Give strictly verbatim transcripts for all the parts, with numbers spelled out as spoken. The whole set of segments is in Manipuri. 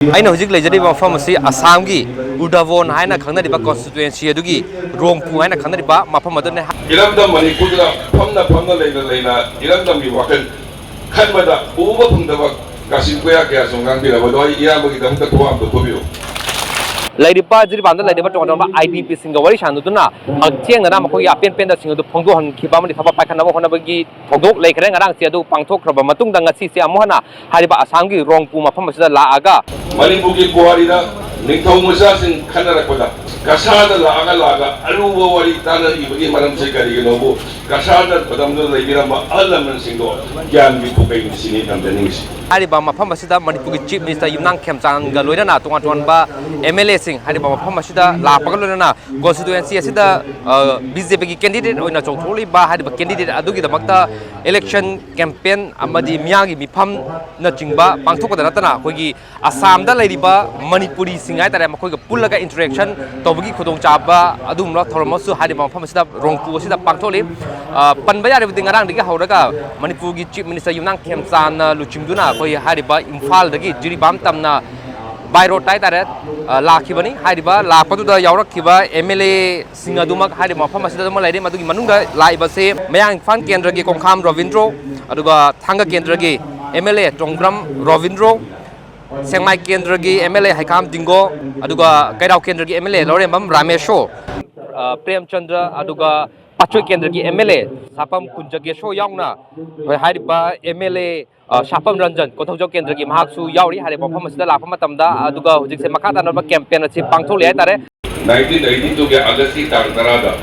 ꯑꯩꯅ ꯍꯧꯖꯤꯛ ꯂꯩꯖꯔꯤꯕ ꯃꯐꯝ ꯑꯁꯤ ꯑꯁꯥꯝꯒꯤ ꯎꯗꯥꯕꯣꯟ ꯍꯥꯏꯅ ꯈꯪꯅꯔꯤꯕ ꯀꯣꯟꯁꯇꯤꯇ꯭ꯋꯦꯟꯁꯤ ꯑꯗꯨꯒꯤ ꯔꯣꯡꯄꯨ ꯍꯥꯏꯅ ꯈꯪꯅꯔꯤꯕ ꯃꯐꯝ ꯑꯗꯨꯅꯤ꯫ ꯏꯔꯝꯗꯝ ꯃꯅꯤꯄꯨꯔꯗ ꯐꯝꯅ ꯐꯝꯅ ꯂꯩꯅ ꯂꯩꯅ ꯏꯔꯝꯗꯝꯒꯤ ꯋꯥꯈꯜ ꯈꯟꯕꯗ ꯎꯕ ꯐꯪꯗꯕ ꯀꯥꯆꯤꯟ ꯀꯣꯌꯥ ꯀꯌꯥꯁꯨ ꯉꯥꯡꯕꯤꯔꯕ ꯑꯗꯣ ꯑꯩ ꯏꯌꯥꯝꯕꯒꯤꯗꯃꯛꯇ ꯈꯨꯋꯥ ꯑꯝꯇ ꯈꯨꯕꯤꯌꯨ꯫ ꯂꯩꯔꯤꯕ ꯖꯤꯔꯤꯕꯥꯝꯗ ꯂꯩꯔꯤꯕ ꯇꯣꯉꯥꯟ ꯇꯣꯉꯥꯟꯕ ꯑꯥꯏ ꯗꯤ ꯄꯤꯁꯤꯡꯒ ꯋꯥꯔꯤ ꯁꯥꯟꯅꯗꯨꯅ ꯍꯛꯊꯦꯡꯅꯅ ꯃꯈꯣꯏꯒꯤ ꯑꯄꯦꯟ ꯄꯦꯟꯗꯁꯤꯡ ꯑꯗꯨ ꯐꯣꯡꯗꯣꯛꯍꯟꯈꯤꯕ ꯑꯃꯗꯤ ꯊꯕꯛ ꯄꯥꯏꯈꯠꯅꯕ ꯍꯣꯠꯅꯕꯒꯤ ꯊꯧꯗꯣꯛ ꯂꯩꯈ꯭ꯔꯦ꯫ ꯉꯔꯥꯡꯁꯦ ꯑꯗꯨ ꯄꯥꯡꯊꯣꯛꯈ꯭ꯔꯕ ꯃꯇꯨꯡꯗ ꯉꯁꯤꯁꯦ ꯑꯃꯨꯛ ꯍꯟꯅ ꯍꯥꯏꯔꯤꯕ ꯑꯁꯥꯝꯒꯤ ꯔꯣꯡꯄꯨ ꯃꯐꯝ ꯑꯁꯤꯗ ꯂꯥꯛꯑꯒ ꯃꯅꯤꯄꯨꯔꯒꯤ ꯄꯨꯋꯥꯔꯤꯗ ꯅꯤꯡꯊꯧ ꯃꯆꯥꯁꯤꯡ ꯈꯟꯅꯔꯛꯄꯗ ꯀꯁꯥꯔꯗ ꯂꯥꯛꯑꯒ ꯂꯥꯛꯑꯒ ꯑꯔꯨꯕ ꯋꯥꯔꯤ ꯇꯥꯅꯔꯤꯕꯒꯤ ꯃꯔꯝꯁꯤ ꯀꯔꯤꯒꯤꯅꯣꯕꯨ ꯀꯁꯥꯔꯗ ꯃꯇꯝꯗꯨꯗ ꯂꯩꯕꯤꯔꯝꯕ ꯑꯍꯜ ꯂꯃꯟꯁꯤꯡꯗꯣ ꯒ꯭ꯌꯥꯟꯒꯤ ꯄꯨꯀꯩꯅꯤ ꯁꯤꯅꯤ ꯊꯝꯖꯅꯤꯡꯉꯤꯁꯤ꯫ ꯍꯥꯏꯔꯤꯕ ꯃꯐꯝ ꯑꯁꯤꯗ ꯃꯅꯤꯄꯨꯔꯒꯤ ꯆꯤꯐ ꯃꯤꯅꯤꯁꯇꯔ ꯌꯨꯝꯅꯥꯝ ꯈꯦꯝꯆꯥꯟꯒ ꯂꯣꯏꯅꯅ ꯇꯣꯉꯥꯟ ꯇꯣꯉꯥꯟꯕ ꯑꯦꯝ ꯑꯦꯜ ꯑꯦꯁꯤꯡ ꯍꯥꯏꯔꯤꯕ ꯃꯐꯝ ꯑꯁꯤꯗ ꯂꯥꯛꯄꯒ ꯂꯣꯏꯅꯅ ꯀꯣꯟꯁꯇꯤꯇ꯭ꯋꯦꯟꯁꯤ ꯑꯁꯤꯗ ꯕꯤ ꯖꯦ ꯄꯤꯒꯤ ꯀꯦꯟꯗꯤꯗꯦꯠ ꯑꯣꯏꯅ ꯆꯣꯡꯊꯣꯛꯂꯤꯕ ꯍꯥꯏꯔꯤꯕ ꯀꯦꯟꯗꯤꯗꯦꯠ ꯑꯗꯨꯒꯤꯗꯃꯛꯇ ꯏꯂꯦꯛꯁꯟ ꯀꯦꯝꯄꯦꯟ ꯑꯃꯗꯤ ꯃꯤꯌꯥꯝꯒꯤ ꯃꯤꯐꯝꯅꯆꯤꯡꯕ ꯄꯥꯡꯊꯣꯛꯄꯗ ꯅꯠꯇꯅ ꯑꯩꯈꯣꯏꯒꯤ ꯑꯁꯥꯝꯗ ꯂꯩꯔꯤꯕ ꯃꯅꯤꯄꯨꯔꯤꯁꯤꯡ ꯍꯥꯏꯇꯥꯔꯦ, ꯃꯈꯣꯏꯒ ꯄꯨꯜꯂꯒ ꯏꯟꯇꯔꯦꯛꯁꯟ ꯇꯧꯕꯒꯤ ꯈꯨꯗꯣꯡꯆꯥꯕ ꯑꯗꯨꯒꯨꯝꯕ ꯊꯧꯔꯝ ꯑꯃꯁꯨ ꯍꯥꯏꯔꯤꯕ ꯃꯐꯝ ꯑꯁꯤꯗ, ꯔꯣꯡꯄꯨ ꯑꯁꯤꯗ ꯄꯥꯡꯊꯣꯛꯂꯤ꯫ ꯑ, ꯄꯟꯕ ꯌꯥꯔꯕꯗꯤ ꯉꯔꯥꯡꯗꯒꯤ ꯍꯧꯔꯒ ꯃꯅꯤꯄꯨꯔꯒꯤ ꯆꯤꯐ ꯃꯤꯅꯤꯁꯇꯔ ꯌꯨꯝꯅꯥꯝ ꯈꯦꯝꯆꯥꯟꯅ ꯂꯨꯆꯤꯡꯗꯨꯅ ꯑꯩꯈꯣꯏ ꯍꯥꯏꯔꯤꯕ ꯏꯝꯐꯥꯜꯗꯒꯤ ꯖꯤꯔꯤꯕꯥꯝ ꯇꯝꯅ ꯕꯥꯏ ꯔꯣꯗ ꯍꯥꯏꯇꯥꯔꯦ, ꯑ, ꯂꯥꯛꯈꯤꯕꯅꯤ꯫ ꯍꯥꯏꯔꯤꯕ ꯂꯥꯛꯄꯗꯨꯗ ꯌꯥꯎꯔꯛꯈꯤꯕ ꯑꯦꯝ ꯑꯦꯜ ꯑꯦꯁꯤꯡ ꯑꯗꯨꯃꯛ ꯍꯥꯏꯔꯤꯕ ꯃꯐꯝ ꯑꯁꯤꯗ ꯑꯗꯨꯃꯛ ꯂꯩꯔꯤ꯫ ꯃꯗꯨꯒꯤ ꯃꯅꯨꯡꯗ ꯂꯥꯛꯏꯕꯁꯦ ꯃꯌꯥꯡ ꯏꯝꯐꯥꯜ ꯀꯦꯟꯗ꯭ꯔꯒꯤ ꯀꯣꯡꯈꯥꯝ ꯔꯣꯕꯤꯟꯗ꯭ꯔꯣ, ꯑꯗꯨꯒ ꯊꯥꯡꯒ ꯀꯦꯟꯗ꯭ꯔꯒꯤ ꯑꯦꯝ ꯑꯦꯜ ꯑꯦ ꯇꯣꯡꯕ꯭ꯔꯝ ꯔꯣꯕꯤꯟꯗ꯭ꯔꯣ, ꯁꯦꯡꯃꯥꯏ ꯀꯦꯟꯗ꯭ꯔꯒꯤ ꯑꯦꯝ ꯑꯦꯜ ꯑꯦ ꯍꯩꯈꯥꯝ ꯗꯤꯡꯒꯣ, ꯑꯗꯨꯒ ꯀꯩꯔꯥꯎ ꯀꯦꯟꯗ꯭ꯔꯒꯤ ꯑꯦꯝ ꯑꯦꯜ ꯑꯦ ꯂꯧꯔꯦꯝꯕꯝ ꯔꯥꯃꯦꯁꯣ, ꯑ, ꯄ꯭ꯔꯦꯝꯆꯟꯗ꯭ꯔ, ꯑꯗꯨꯒ ꯄꯥꯠꯁꯣꯏ ꯀꯦꯟꯗ꯭ꯔꯒꯤ ꯑꯦꯝ ꯑꯦꯜ ꯑꯦ ꯁꯥꯄꯝ ꯀꯨꯟꯖꯒꯦꯁꯣ ꯌꯥꯎꯅ, ꯍꯣꯏ, ꯍꯥꯏꯔꯤꯕ ꯑꯦꯝ ꯑꯦꯜ ꯑꯦ, ꯑ, ꯁꯥꯄꯝ ꯔꯟꯖꯟ, ꯀꯣꯟꯊꯧꯖꯝ ꯀꯦꯟꯗ꯭ꯔꯒꯤ, ꯃꯍꯥꯛꯁꯨ ꯌꯥꯎꯔꯤ ꯍꯥꯏꯔꯤꯕ ꯃꯐꯝ ꯑꯁꯤꯗ ꯂꯥꯛꯄ ꯃꯇꯝꯗ꯫ ꯑꯗꯨꯒ ꯍꯧꯖꯤꯛꯁꯦ ꯃꯈꯥ ꯇꯥꯅꯕ ꯀꯦꯝꯄꯦꯟ ꯑꯁꯤ ꯄꯥꯡꯊꯣꯛꯂꯤ ꯍꯥꯏꯇꯥꯔꯦ꯫ ꯅꯥꯏꯟꯇꯤꯟ ꯑꯩꯠꯇꯤ ꯇꯨꯒꯤ ꯑꯥꯒꯁꯀꯤ ꯇꯥꯡ ꯇꯔꯥꯗ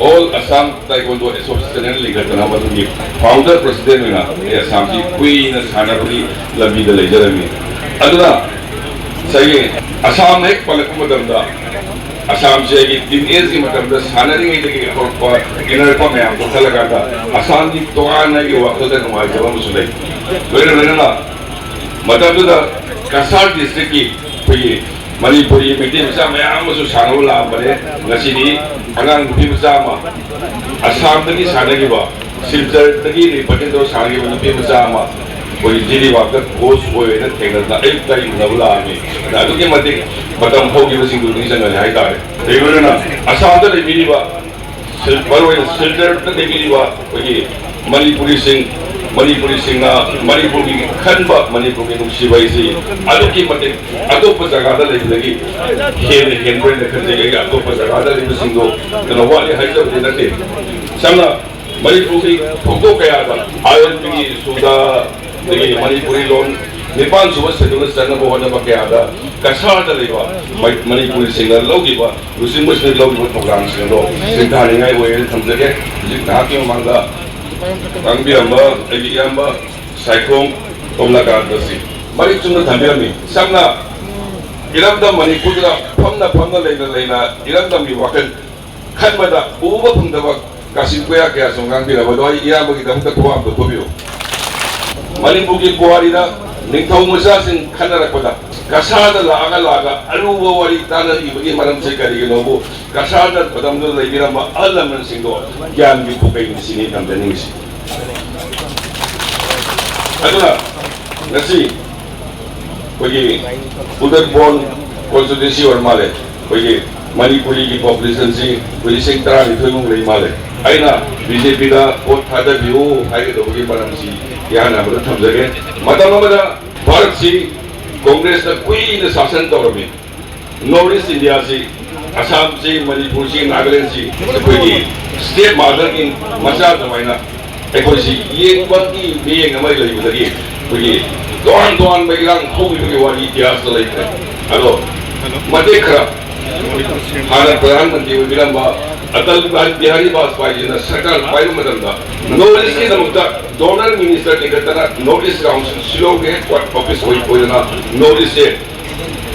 All Assam Taekwondo Association ꯍꯥꯏꯅ ꯂꯤꯡꯈꯠꯇꯅ ꯃꯗꯨꯒꯤ ꯐꯥꯎꯟꯗꯔ ꯄ꯭ꯔꯁꯤꯗꯦꯟ ꯑꯣꯏꯅ ꯑꯩ ꯑꯁꯥꯝꯁꯤ ꯀꯨꯏꯅ ꯁꯥꯟꯅꯕꯒꯤ ꯂꯝꯕꯤꯗ ꯂꯩꯖꯔꯝꯃꯤ꯫ ꯑꯗꯨꯅ ꯉꯁꯥꯏꯒꯤ ꯑꯁꯥꯝ ꯍꯦꯛ ꯄꯜꯂꯛꯄ ꯃꯇꯝꯗ ꯑꯁꯥꯝꯁꯦ ꯑꯩꯒꯤ ꯇꯤꯟ ꯑꯦꯖꯀꯤ ꯃꯇꯝꯗ ꯁꯥꯟꯅꯔꯤꯉꯩꯗꯒꯤ ꯍꯧꯔꯛꯄ ꯏꯅꯔꯛꯄ ꯃꯌꯥꯝꯗꯣ ꯈꯜꯂꯀꯥꯟꯗ ꯑꯁꯥꯝꯒꯤ ꯇꯣꯉꯥꯟꯅ ꯑꯩꯒꯤ ꯋꯥꯈꯜꯗ ꯅꯨꯡꯉꯥꯏꯖꯕ ꯑꯃꯁꯨ ꯂꯩ꯫ ꯂꯣꯏꯅ ꯂꯣꯏꯅꯅ ꯃꯇꯝꯗꯨꯗ ꯀꯁꯥꯔ ꯗꯤꯁꯇ꯭ꯔꯤꯛꯀꯤ ꯑꯩꯈꯣꯏꯒꯤ ꯃꯅꯤꯄꯨꯔꯤ ꯃꯩꯇꯩ ꯃꯆꯥ ꯃꯌꯥꯝ ꯑꯃꯁꯨ ꯁꯥꯟꯅꯕ ꯂꯥꯛꯑꯝꯕꯅꯦ꯫ ꯉꯁꯤꯗꯤ ꯑꯉꯥꯡ ꯅꯨꯄꯤ ꯃꯆꯥ ꯑꯃ ꯑꯁꯥꯝꯗꯒꯤ ꯁꯥꯟꯅꯈꯤꯕ, ꯁꯤꯜꯆꯔꯗꯒꯤ ꯔꯤꯄ꯭ꯔꯖꯦꯟ ꯇꯧꯔ ꯁꯥꯟꯅꯈꯤꯕ ꯅꯨꯄꯤ ꯃꯆꯥ ꯑꯃ ꯑꯩꯈꯣꯏ ꯖꯤꯔꯤꯕꯥꯝꯗ ꯒꯣꯁ ꯑꯣꯏꯅ ꯊꯦꯡꯅꯗꯅ ꯑꯌꯨꯛꯇ ꯑꯩ ꯎꯅꯕ ꯂꯥꯛꯑꯝꯃꯤ꯫ ꯑꯗ ꯑꯗꯨꯛꯀꯤ ꯃꯇꯤꯛ ꯃꯇꯝ ꯍꯧꯈꯤꯕꯁꯤꯡꯗꯨ ꯅꯤꯡꯁꯤꯡꯍꯜꯂꯦ ꯍꯥꯏꯇꯥꯔꯦ꯫ ꯀꯩꯒꯤꯅꯣ ꯍꯥꯏꯅ ꯑꯁꯥꯝꯗ ꯂꯩꯕꯤꯔꯤꯕ ꯁꯤꯜ-, ꯃꯔꯨꯑꯣꯏꯅ ꯁꯤꯜꯆꯔꯗ ꯂꯩꯕꯤꯔꯤꯕ ꯑꯩꯈꯣꯏꯒꯤ ꯃꯅꯤꯄꯨꯔꯤꯁꯤꯡ, ꯃꯅꯤꯄꯨꯔꯤꯁꯤꯡꯅ ꯃꯅꯤꯄꯨꯔꯒꯤ ꯈꯟꯕ, ꯃꯅꯤꯄꯨꯔꯒꯤ ꯅꯨꯡꯁꯤꯕ ꯍꯥꯏꯁꯤ ꯑꯗꯨꯛꯀꯤ ꯃꯇꯤꯛ ꯑꯇꯣꯞꯄ ꯖꯒꯥꯗ ꯂꯩꯕꯗꯒꯤ ꯍꯦꯟꯅ ꯍꯦꯟꯕ꯭ꯔꯅ ꯈꯟꯖꯩ꯫ ꯑꯩꯒꯤ ꯑꯇꯣꯞꯄ ꯖꯒꯥꯗ ꯂꯩꯕꯁꯤꯡꯗꯣ ꯀꯩꯅꯣ ꯋꯥꯠꯂꯤ ꯍꯥꯏꯖꯕꯗꯤ ꯅꯠꯇꯦ꯫ ꯁꯝꯅ ꯃꯅꯤꯄꯨꯔꯒꯤ ꯊꯧꯗꯣꯛ ꯀꯌꯥꯗ, ꯑꯥꯏ ꯑꯦꯜ ꯄꯤꯒꯤ ꯏꯁꯨꯗ, ꯑꯗꯒꯤ ꯃꯅꯤꯄꯨꯔꯤ ꯂꯣꯟ ꯅꯤꯄꯥꯟ ꯁꯨꯕ ꯁꯦꯗꯨꯜꯗ ꯆꯟꯅꯕ ꯍꯣꯠꯅꯕ ꯀꯌꯥꯗ ꯀꯁꯥꯔꯗ ꯂꯩꯕ ꯃ-, ꯃꯅꯤꯄꯨꯔꯤꯁꯤꯡꯅ ꯂꯧꯈꯤꯕ, ꯂꯨꯆꯤꯡꯕꯁꯤꯡꯅ ꯂꯧꯈꯤꯕ ꯊꯧꯗꯥꯡꯁꯤꯡ ꯑꯗꯣ ꯁꯤꯡꯊꯥꯅꯤꯡꯉꯥꯏ ꯑꯣꯏꯌꯦꯅ ꯊꯝꯖꯒꯦ꯫ ꯍꯧꯖꯤꯛ ꯉꯥꯏꯍꯥꯛꯀꯤ ꯃꯃꯥꯡꯗ ꯉꯥꯡꯕꯤꯔꯝꯕ ꯑꯩꯒꯤ ꯏꯌꯥꯝꯕ ꯁꯥꯏꯈꯣꯝ ꯀꯣꯝꯂꯥꯀꯥꯟꯇꯁꯤ ꯃꯔꯤꯛ ꯆꯨꯝꯅ ꯊꯝꯕꯤꯔꯝꯃꯤ꯫ ꯁꯝꯅ ꯏꯔꯝꯗꯝ ꯃꯅꯤꯄꯨꯔꯗ ꯐꯝꯅ ꯐꯝꯅ ꯂꯩꯅ ꯂꯩꯅ ꯏꯔꯝꯗꯝꯒꯤ ꯋꯥꯈꯜ ꯈꯟꯕꯗ ꯎꯕ ꯐꯪꯗꯕ ꯀꯥꯆꯤꯟ ꯀꯣꯌꯥ ꯀꯌꯥꯁꯨ ꯉꯥꯡꯕꯤꯔꯕꯗꯣ ꯑꯩ ꯏꯌꯥꯝꯕꯒꯤꯗꯃꯛꯇ ꯊꯧꯕꯥꯛ ꯑꯝꯇ ꯐꯣꯕꯤꯌꯨ꯫ ꯃꯅꯤꯄꯨꯔꯒꯤ ꯄꯨꯋꯥꯔꯤꯗ ꯅꯤꯡꯊꯧ ꯃꯆꯥꯁꯤꯡ ꯈꯟꯅꯔꯛꯄꯗ ꯀꯁꯥꯔꯗ ꯂꯥꯛꯑꯒ ꯂꯥꯛꯑꯒ ꯑꯔꯨꯕ ꯋꯥꯔꯤ ꯇꯥꯅꯔꯤꯕꯒꯤ ꯃꯔꯝꯁꯦ ꯀꯔꯤꯒꯤꯅꯣꯕꯨ ꯀꯁꯥꯔꯗ ꯃꯇꯝꯗꯨꯗ ꯂꯩꯕꯤꯔꯝꯕ ꯑꯍꯜ ꯂꯃꯟꯁꯤꯡꯗꯣ ꯒ꯭ꯌꯥꯟꯒꯤ ꯄꯨꯀꯩꯅꯤ ꯁꯤꯅꯤ ꯊꯝꯖꯅꯤꯡꯉꯤꯁꯤ꯫ ꯑꯗꯨꯅ ꯉꯁꯤ ꯑꯩꯈꯣꯏꯒꯤ ꯎꯗꯔꯕꯣꯟ ꯀꯣꯟꯁꯇꯤꯇ꯭ꯋꯦꯟꯁꯤ ꯑꯣꯏꯔ ꯃꯥꯜꯂꯦ꯫ ꯑꯩꯈꯣꯏꯒꯤ ꯃꯅꯤꯄꯨꯔꯤꯒꯤ ꯄꯣꯄꯨꯂꯦꯁꯟꯁꯤ ꯑꯩꯈꯣꯏ ꯂꯤꯁꯤꯡ ꯇꯔꯥꯅꯤꯊꯣꯏꯃꯨꯛ ꯂꯩ ꯃꯥꯜꯂꯦ꯫ ꯑꯩꯅ ꯕꯤ ꯖꯦ ꯄꯤꯗ ꯚꯣꯠ ꯊꯥꯗꯕꯤꯌꯨ ꯍꯥꯏꯒꯗꯧꯕꯒꯤ ꯃꯔꯝꯁꯤ ꯏꯍꯥꯟ ꯍꯥꯟꯕꯗ ꯊꯝꯖꯒꯦ꯫ ꯃꯇꯝ ꯑꯃꯗ ꯚꯥꯔꯠꯁꯤ ꯀꯣꯡꯒ꯭ꯔꯦꯁꯅ ꯀꯨꯏꯅ ꯁꯥꯁꯟ ꯇꯧꯔꯝꯃꯤ꯫ ꯅꯣꯔꯠ ꯏꯁ ꯏꯟꯗꯤꯌꯥꯁꯤ, ꯑꯁꯥꯝꯁꯤ, ꯃꯅꯤꯄꯨꯔꯁꯤ, ꯅꯥꯒꯥꯂꯦꯟꯁꯤ ꯑꯩꯈꯣꯏꯒꯤ ꯁ꯭ꯇꯦꯠ ꯃꯥꯗꯔꯒꯤ ꯃꯆꯥ ꯑꯗꯨꯃꯥꯏꯅ ꯑꯩꯈꯣꯏꯁꯤ ꯌꯦꯡꯕꯒꯤ ꯃꯤꯠꯌꯦꯡ ꯑꯃ ꯂꯩꯕꯗꯒꯤ ꯑꯩꯈꯣꯏꯒꯤ ꯇꯣꯉꯥꯟ ꯇꯣꯉꯥꯟꯕ ꯏꯔꯥꯡ ꯍꯧꯈꯤꯕꯒꯤ ꯋꯥꯔꯤ ꯏꯇꯤꯍꯥꯁꯇ ꯂꯩꯈ꯭ꯔꯦ꯫ ꯑꯗꯣ ꯃꯇꯦꯛ ꯈꯔ ꯍꯥꯟꯅ ꯄ꯭ꯔꯙꯥꯟ ꯃꯟꯇ꯭ꯔꯤ ꯑꯣꯏꯕꯤꯔꯝꯕ ꯑꯇꯜ ꯕꯤꯍꯥꯔꯤ ꯕꯥꯖꯄꯥꯏꯖꯤꯅ ꯁꯔꯀꯥꯔ ꯄꯥꯏꯕ ꯃꯇꯝꯗ ꯅꯣꯔꯠ ꯏꯁꯀꯤꯗꯃꯛꯇ ꯗꯣꯅꯔ ꯃꯤꯅꯤꯁꯇꯔ ꯂꯤꯡꯈꯠꯇꯅ ꯅꯣꯔꯠ ꯏꯁ ꯀꯥꯎꯟꯁꯤꯜ ꯁꯤꯂꯣꯡꯒꯤ ꯍꯦꯗ ꯀ꯭ꯋꯥꯔꯇꯔ ꯑꯣꯐꯤꯁ ꯑꯣꯏ-, ꯑꯣꯏꯗꯅ ꯅꯣꯔꯠ ꯏꯁꯁꯦ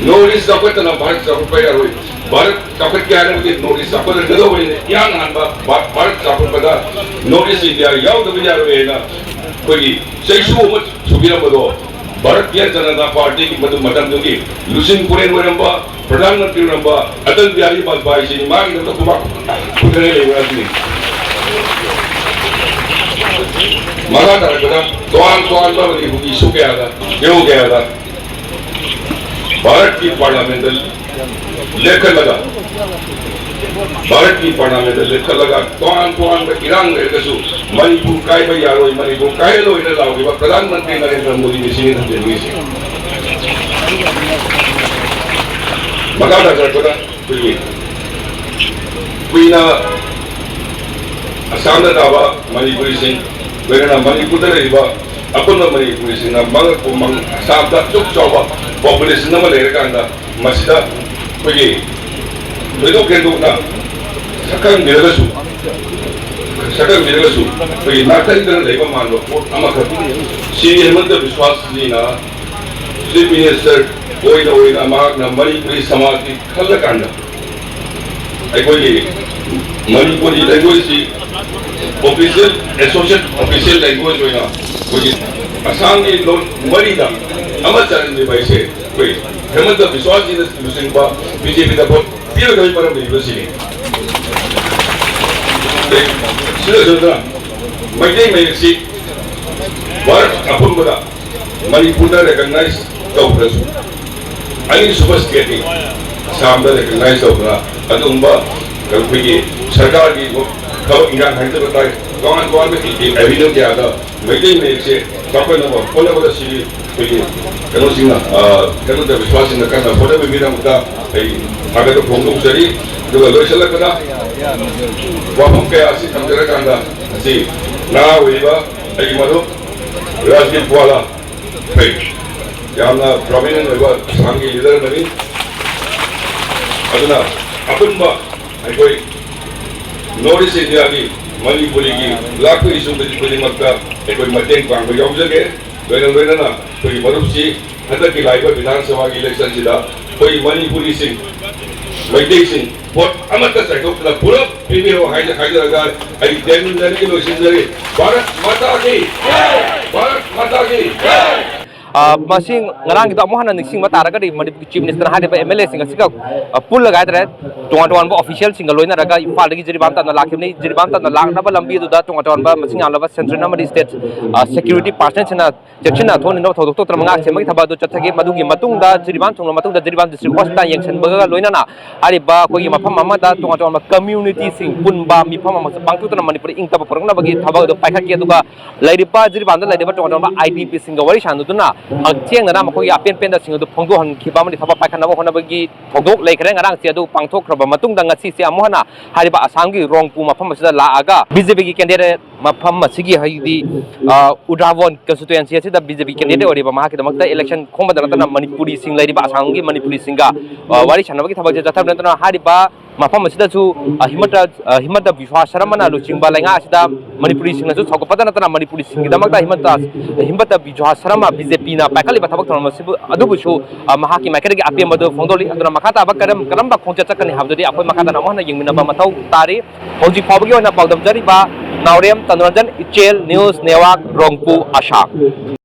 ꯅꯣꯔꯠ ꯏꯁ ꯆꯥꯎꯈꯠꯇꯅ ꯚꯥꯔꯠ ꯆꯥꯎꯈꯠꯄ ꯌꯥꯔꯣꯏ꯫ ꯚꯥꯔꯠ ꯆꯥꯎꯈꯠꯀꯦ ꯍꯥꯏꯔꯕꯗꯤ ꯅꯣꯔꯠ ꯏꯁ ꯆꯥꯎꯈꯠꯍꯟꯒꯗꯧꯕꯅꯤꯅ ꯏꯍꯥꯟ ꯍꯥꯟꯕ ꯚꯥ-, ꯚꯥꯔꯠ ꯆꯥꯎꯈꯠꯄꯗ ꯅꯣꯔꯠ ꯏꯁ ꯏꯟꯗꯤꯌꯥ ꯌꯥꯎꯗꯕ ꯌꯥꯔꯣꯏ ꯍꯥꯏꯅ ꯑꯩꯈꯣꯏꯒꯤ ꯆꯩꯁꯨ ꯑꯃ ꯁꯨꯕꯤꯔꯝꯕꯗꯣ ꯚꯥꯔꯠꯇꯤꯌ ꯖꯅꯇꯥ ꯄꯥꯔꯇꯤꯒꯤ ꯃꯗꯨ ꯃꯇꯝꯗꯨꯒꯤ ꯂꯨꯆꯤꯡ ꯄꯨꯔꯦꯜ ꯑꯣꯏꯔꯝꯕ, ꯄ꯭ꯔꯙꯥꯟ ꯃꯟꯇ꯭ꯔꯤ ꯑꯣꯏꯔꯝꯕ ꯑꯇꯜ ꯕꯤꯍꯥꯔꯤ ꯕꯥꯖꯄꯥꯏꯁꯤꯅꯤ꯫ ꯃꯥꯒꯤꯗꯃꯛꯇ ꯈꯨꯕꯥꯛ ꯈꯨꯗꯔꯦ ꯂꯩꯕ ꯑꯁꯤꯅꯤ꯫ ꯃꯈꯥ ꯇꯥꯔꯛꯄꯗ ꯇꯣꯉꯥꯟ ꯇꯣꯉꯥꯟꯕ ꯃꯅꯤꯄꯨꯔꯒꯤ ꯏꯁꯨ ꯀꯌꯥꯗ, ꯏꯍꯧ ꯀꯌꯥꯗ ꯚꯥꯔꯠꯀꯤ ꯄꯥꯔꯂꯥꯃꯦꯟꯗ ꯂꯦꯞꯈꯠꯂꯒ, ꯚꯥꯔꯠꯀꯤ ꯄꯥꯔꯂꯥꯃꯦꯟꯗ ꯂꯦꯞꯈꯠꯂꯒ ꯇꯣꯉꯥꯟ ꯇꯣꯉꯥꯟꯕ ꯏꯔꯥꯡ ꯂꯩꯔꯒꯁꯨ ꯃꯅꯤꯄꯨꯔ ꯀꯥꯏꯕ ꯌꯥꯔꯣꯏ, ꯃꯅꯤꯄꯨꯔ ꯀꯥꯏꯍꯜꯂꯣꯏꯅ ꯂꯥꯎꯈꯤꯕ ꯄ꯭ꯔꯙꯥꯟ ꯃꯟꯇ꯭ꯔꯤ ꯅꯔꯦꯟꯗ꯭ꯔ ꯃꯣꯗꯤꯅꯤ ꯁꯤꯅꯤ ꯊꯝꯖꯅꯤꯡꯉꯤꯁꯦ꯫ ꯃꯈꯥ ꯇꯥꯖꯔꯛꯄꯗ ꯑꯩꯈꯣꯏꯒꯤ ꯀꯨꯏꯅ ꯑꯁꯥꯝꯗ ꯇꯥꯕ ꯃꯅꯤꯄꯨꯔꯤꯁꯤꯡ, ꯂꯣꯏꯅꯅ ꯃꯅꯤꯄꯨꯔꯗ ꯂꯩꯔꯤꯕ ꯑꯄꯨꯟꯕ ꯃꯅꯤꯄꯨꯔꯤꯁꯤꯡꯅ ꯃꯉꯛꯄꯨ ꯃꯪ-, ꯑꯁꯥꯝꯗ ꯑꯁꯨꯛ ꯆꯥꯎꯕ ꯄꯣꯄꯨꯂꯦꯁꯟ ꯑꯃ ꯂꯩꯔꯀꯥꯟꯗ ꯃꯁꯤꯗ ꯑꯩꯈꯣꯏꯒꯤ ꯊꯣꯏꯗꯣꯛ ꯍꯦꯟꯗꯣꯛꯅ ꯁꯛꯈꯪꯕꯤꯔꯒꯁꯨ, ꯁꯛꯈꯪꯕꯤꯔꯒꯁꯨ ꯑꯩꯈꯣꯏꯒꯤ ꯅꯥꯊꯩꯗꯅ ꯂꯩꯕ ꯃꯥꯟꯕ ꯄꯣꯠ ꯑꯃꯈꯛ ꯁ꯭ꯔꯤ ꯍꯦꯃꯟꯇ ꯕꯤꯁ꯭ꯋꯥꯁꯖꯤꯅ ꯆꯤꯐ ꯃꯤꯅꯤꯁꯇꯔ ꯑꯣꯏꯅ ꯑꯣꯏꯅ ꯃꯍꯥꯛꯅ ꯃꯅꯤꯄꯨꯔꯤ ꯁꯃꯥꯖꯀꯤ ꯈꯜꯂꯀꯥꯟꯗ ꯑꯩꯈꯣꯏꯒꯤ ꯃꯅꯤꯄꯨꯔꯤ ꯂꯦꯡꯒ꯭ꯋꯦꯖꯁꯤ ꯑꯣꯐꯤꯁꯤꯌꯦꯜ, ꯑꯦꯁꯣꯁꯤꯌꯦꯠ ꯑꯣꯐꯤꯁꯤꯌꯦꯜ ꯂꯦꯡꯒ꯭ꯋꯦꯖ ꯑꯣꯏꯅ ꯑꯩꯈꯣꯏꯒꯤ ꯑꯁꯥꯝꯒꯤ ꯂꯣꯟ ꯃꯔꯤꯗ ꯑꯃ ꯆꯜꯍꯟꯕꯤꯕ ꯍꯥꯏꯁꯦ ꯑꯩꯈꯣꯏ ꯍꯦꯃꯟꯇ ꯕꯤꯁ꯭ꯋꯥꯁꯖꯤꯅ ꯂꯨꯆꯤꯡꯕ ꯕꯤ ꯖꯦ ꯄꯤꯗ ꯚꯣꯠ ꯄꯤꯔꯣꯏꯗꯕꯒꯤ ꯃꯔꯝ ꯂꯩꯕꯁꯤꯅꯤ꯫ ꯁꯤꯗꯁꯨ ꯅꯠꯇꯅ ꯃꯩꯇꯩ ꯃꯌꯦꯛꯁꯤ ꯚꯥꯔꯠ ꯑꯄꯨꯟꯕꯗ ꯃꯅꯤꯄꯨꯔꯗ ꯔꯦꯀꯒꯅꯥꯏꯖ ꯇꯧꯈ꯭ꯔꯁꯨ, ꯑꯅꯤꯁꯨꯕ ꯁ꯭ꯇꯦꯠꯅꯤ ꯑꯁꯥꯝꯗ ꯔꯦꯀꯒꯅꯥꯏꯖ ꯇꯧꯗꯅ ꯑꯗꯨꯒꯨꯝꯕ ꯑꯩꯈꯣꯏꯒꯤ ꯁꯔꯀꯥꯔꯒꯤ ꯊꯕꯛ ꯏꯟꯈꯥꯡ ꯍꯥꯏꯖꯕ ꯇꯥꯏ, ꯇꯣꯉꯥꯟ ꯇꯣꯉꯥꯟꯕ ꯑꯦꯚꯦꯅ꯭ꯌꯨ ꯀꯌꯥꯗ ꯃꯩꯇꯩ ꯃꯌꯦꯛꯁꯦ ꯆꯥꯎꯈꯠꯅꯕ ꯍꯣꯠꯅꯕꯗ ꯁꯤꯒꯤ ꯑꯩꯈꯣꯏꯒꯤ ꯀꯩꯅꯣꯁꯤꯡꯅ, ꯑ, ꯀꯩꯅꯣ ꯇꯧꯕ ꯁ꯭ꯋꯥꯁꯤꯡꯅ ꯀꯟꯅ ꯍꯣꯠꯅꯕꯤꯕꯒꯤꯗꯃꯛꯇ ꯑꯩ ꯊꯥꯒꯠꯄ ꯐꯣꯡꯗꯣꯛꯆꯔꯤ꯫ ꯑꯗꯨꯒ ꯂꯣꯏꯁꯤꯜꯂꯛꯄꯗ ꯋꯥꯐꯝ ꯀꯌꯥ ꯑꯁꯤ ꯊꯝꯖꯔꯀꯥꯟꯗ ꯉꯁꯤ ꯅꯍꯥ ꯑꯣꯏꯔꯤꯕ ꯑꯩꯒꯤ ꯃꯔꯨꯞ ꯔꯥꯖꯗꯤꯞ ꯄ꯭ꯋꯥꯂꯥ, ꯑꯩꯈꯣꯏ ꯌꯥꯝꯅ ꯄ꯭ꯔꯣꯃꯤꯅꯦꯟ ꯑꯣꯏꯕ ꯑꯁꯥꯝꯒꯤ ꯂꯤꯗꯔ ꯑꯃꯅꯤ꯫ ꯑꯗꯨꯅ ꯑꯄꯨꯟꯕ ꯑꯩꯈꯣꯏ ꯅꯣꯔꯠ ꯏꯁ ꯏꯟꯗꯤꯌꯥꯒꯤ ꯃꯅꯤꯄꯨꯔꯤꯒꯤ ꯂꯥꯛꯄ ꯏꯁꯨ ꯈꯨꯗꯤꯡꯃꯛꯇ ꯑꯩꯈꯣꯏ ꯃꯇꯦꯡ ꯄꯥꯡꯕ ꯌꯥꯎꯖꯒꯦ꯫ ꯂꯣꯏꯅ ꯂꯣꯏꯅꯅ ꯑꯩꯈꯣꯏꯒꯤ ꯃꯔꯨꯞꯁꯤ ꯍꯟꯗꯛꯀꯤ ꯂꯥꯛꯏꯕ ꯕꯤꯙꯥꯟ ꯁꯚꯥꯒꯤ ꯏꯂꯦꯛꯁꯟꯁꯤꯗ ꯑꯩꯈꯣꯏ ꯃꯅꯤꯄꯨꯔꯤꯁꯤꯡ, ꯃꯩꯇꯩꯁꯤꯡ ꯚꯣꯠ ꯑꯃꯠꯇ ꯆꯥꯏꯊꯣꯛꯇꯅ ꯄꯨꯂꯞ ꯄꯤꯕꯤꯔꯣ ꯍꯥꯏꯅ ꯍꯥꯏꯖꯔꯒ ꯑꯩ ꯇꯦꯟꯃꯤꯟꯖꯔꯒꯦ, ꯂꯣꯏꯁꯤꯟꯖꯔꯦ꯫ ꯚꯥꯔꯠ ꯃꯥꯇꯥ ꯀꯤ! ꯚꯥꯔꯠ ꯃꯥꯇꯥ ꯀꯤ! ꯑ, ꯃꯁꯤ ꯉꯔꯥꯡꯒꯤꯗꯣ ꯑꯃꯨꯛ ꯍꯟꯅ ꯅꯤꯡꯁꯤꯡꯕ ꯇꯥꯔꯒꯗꯤ, ꯃꯅꯤꯄꯨꯔꯒꯤ Chief Minister ꯍꯥꯏꯔꯤꯕ M L A ꯁꯤꯡ ꯑꯁꯤꯒ, ꯑ, ꯄꯨꯜꯂꯒ ꯍꯥꯏꯇꯥꯔꯦ, ꯇꯣꯉꯥꯟ ꯇꯣꯉꯥꯟꯕ official ꯁꯤꯡꯒ ꯂꯣꯏꯅꯔꯒ ꯏꯝꯐꯥꯜꯗꯒꯤ ꯖꯤꯔꯤꯕꯥꯝ ꯇꯝꯅ ꯂꯥꯛꯈꯤꯕꯅꯤ꯫ ꯖꯤꯔꯤꯕꯥꯝ ꯇꯝꯅ ꯂꯥꯛꯅꯕ ꯂꯝꯕꯤ ꯑꯗꯨꯗ ꯇꯣꯉꯥꯟ ꯇꯣꯉꯥꯟꯕ ꯃꯁꯤꯡ ꯌꯥꯝꯂꯕ central ꯑꯃꯗꯤ state, ꯑ, security personnel ꯁꯤꯡꯅ ꯆꯦꯛꯁꯤꯟꯅ ꯊꯣꯛꯍꯟꯅꯕ ꯊꯧꯗꯣꯛ ꯊꯣꯛꯇꯅꯕ ꯉꯥꯛ ꯁꯦꯟꯕꯒꯤ ꯊꯕꯛ ꯑꯗꯨ ꯆꯠꯊꯈꯤ꯫ ꯃꯗꯨꯒꯤ ꯃꯇꯨꯡꯗ ꯖꯤꯔꯤꯕꯥꯝ ꯊꯨꯡꯂꯕ ꯃꯇꯨꯡꯗ ꯖꯤꯔꯤꯕꯥꯝ district hospital ꯌꯦꯡꯁꯤꯟꯕꯒ ꯂꯣꯏꯅꯅ ꯍꯥꯏꯔꯤꯕ ꯑꯩꯈꯣꯏꯒꯤ ꯃꯐꯝ ꯑꯃꯗ ꯇꯣꯉꯥꯟ ꯇꯣꯉꯥꯟꯕ community ꯁꯤꯡ ꯄꯨꯟꯕ ꯃꯤꯐꯝ ꯑꯃꯁꯨ ꯄꯥꯡꯊꯣꯛꯇꯨꯅ ꯃꯅꯤꯄꯨꯔꯗ ꯏꯪ ꯇꯞꯄ ꯄꯨꯔꯛꯅꯕꯒꯤ ꯊꯕꯛ ꯑꯗꯨ ꯄꯥꯏꯈꯠꯈꯤ꯫ ꯑꯗꯨꯒ ꯂꯩꯔꯤꯕ ꯖꯤꯔꯤꯕꯥꯝꯗ ꯂꯩꯔꯤꯕ ꯇꯣꯉꯥꯟ ꯇꯣꯉꯥꯟꯕ I D P ꯁꯤꯡꯒ ꯋꯥꯔꯤ ꯁꯥꯟꯅꯗꯨꯅ ꯍꯛꯊꯦꯡꯅꯅ ꯃꯈꯣꯏꯒꯤ ꯑꯄꯦꯟ ꯄꯦꯟꯗꯁꯤꯡ ꯑꯗꯨ ꯐꯣꯡꯗꯣꯛꯍꯟꯈꯤꯕ ꯑꯃꯗꯤ ꯊꯕꯛ ꯄꯥꯏꯈꯠꯅꯕ ꯍꯣꯠꯅꯕꯒꯤ ꯊꯧꯗꯣꯛ ꯂꯩꯈ꯭ꯔꯦ꯫ ꯉꯔꯥꯡꯁꯦ ꯑꯗꯨ ꯄꯥꯡꯊꯣꯛꯈ꯭ꯔꯕ ꯃꯇꯨꯡꯗ ꯉꯁꯤꯁꯦ ꯑꯃꯨꯛ ꯍꯟꯅ ꯍꯥꯏꯔꯤꯕ ꯑꯁꯥꯝꯒꯤ ꯔꯣꯡꯄꯨ ꯃꯐꯝ ꯑꯁꯤꯗ ꯂꯥꯛꯑꯒ B J P ꯒꯤ candidate ꯃꯐꯝ ꯑꯁꯤꯒꯤ ꯍꯥꯏꯗꯤ, ꯑ, ꯎꯗ꯭ꯔꯥꯚꯣꯟ constituency ꯑꯁꯤꯗ B J P candidate ꯑꯣꯏꯔꯤꯕ ꯃꯍꯥꯛꯀꯤꯗꯃꯛꯇ election ꯈꯣꯝꯕꯗ ꯅꯠꯇꯅ ꯃꯅꯤꯄꯨꯔꯤꯁꯤꯡ ꯂꯩꯔꯤꯕ ꯑꯁꯥꯝꯒꯤ ꯃꯅꯤꯄꯨꯔꯤꯁꯤꯡꯒ, ꯑ, ꯋꯥꯔꯤ ꯁꯥꯟꯅꯕꯒꯤ ꯊꯕꯛꯁꯦ ꯆꯠꯊꯕ ꯅꯠꯇꯅ ꯍꯥꯏꯔꯤꯕ ꯃꯐꯝ ꯑꯁꯤꯗꯁꯨ, ꯑ, ꯍꯤꯃꯟꯇ, ꯑ, ꯍꯤꯃꯟꯇ ꯕꯤꯁ꯭ꯋꯥ ꯁꯔꯃꯅ ꯂꯨꯆꯤꯡꯕ ꯂꯩꯉꯥꯛ ꯑꯁꯤꯗ ꯃꯅꯤꯄꯨꯔꯤꯁꯤꯡꯅꯁꯨ ꯁꯧꯒꯠꯄꯗ ꯅꯠꯇꯅ ꯃꯅꯤꯄꯨꯔꯤꯁꯤꯡꯒꯤꯗꯃꯛꯇ ꯍꯤꯃꯟꯇ, ꯍꯤꯃꯟꯇ ꯕꯤꯁ꯭ꯋꯥ ꯁꯔꯃ B J P ꯅ ꯄꯥꯏꯈꯠꯂꯤꯕ ꯊꯕꯛ ꯊꯧꯔꯝ ꯑꯁꯤꯕꯨ, ꯑꯗꯨꯕꯨꯁꯨ, ꯑ, ꯃꯍꯥꯛꯀꯤ ꯃꯥꯏꯀꯩꯗꯒꯤ ꯑꯄꯦꯟꯕꯗꯨ ꯐꯣꯡꯗꯣꯛꯂꯤ꯫ ꯑꯗꯨꯅ ꯃꯈꯥ ꯇꯥꯕ ꯀꯔꯝ-, ꯀꯔꯝꯕ ꯈꯣꯡꯆꯠ ꯆꯠꯀꯅꯤ ꯍꯥꯏꯕꯗꯨꯗꯤ ꯑꯩꯈꯣꯏ ꯃꯈꯥ ꯇꯥꯅ ꯑꯃꯨꯛ ꯍꯟꯅ ꯌꯦꯡꯃꯤꯟꯅꯕ ꯃꯊꯧ ꯇꯥꯔꯤ꯫ ꯍꯧꯖꯤꯛ ꯐꯥꯎꯕꯒꯤ ꯑꯣꯏꯅ ꯄꯥꯎꯗꯝꯖꯔꯤꯕ ꯅꯥꯎꯔꯦꯝ ꯇꯅꯨꯔꯟꯖꯟ, ꯏꯆꯦꯜ News Network, ꯔꯣꯡꯄꯨ, ꯑꯁꯥꯝ꯫